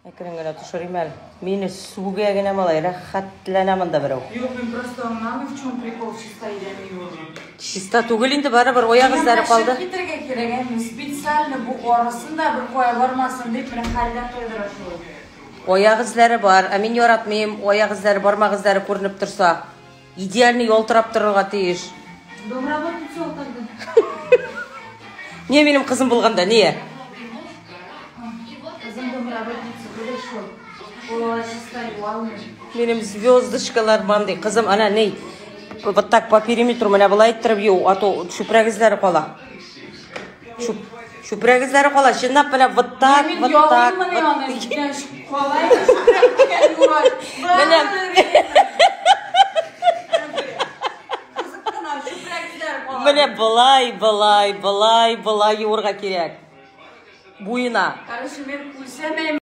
Әкрен генә төшерим әле. Мине сүгә генә малай, рәхәтләнә монда берәү. Юк, мин просто аңламыйм, в чем прикол, чиста идән юылу. Чиста түгел инде, барыбер аяк эзләре калды. Чыгып китәргә кирәк, ә мин специально бу арысын да бер кая бармасын дип, менә хәлдән туйдыра шул. Аяк эзләре бар, ә мин яратмыйм, аяк эзләре, бармак эзләре күренеп торса. Идеальный ялтырап торырга тиеш. Домработница ул тогда. Не минем кызым булганда, не? Кызым домработница түгел шул. Ул алай чиста юа алмый. Минем звездочкалар мандый. Кызым, ана ни? Вот так по периметру менә болай иттереп ю, а то чүпрәк эзләре кала. Чүп, чүпрәк эзләре кала. Чынлап менә вот так, Мин вот так. ялыймын вот- аны, калай чүпрәк дигән юа. Менә. Кызык кына, чүпрәк эзләре кала. Менә болай, болай, болай, болай юырга кирәк. Буена. Короче, мин үлсәм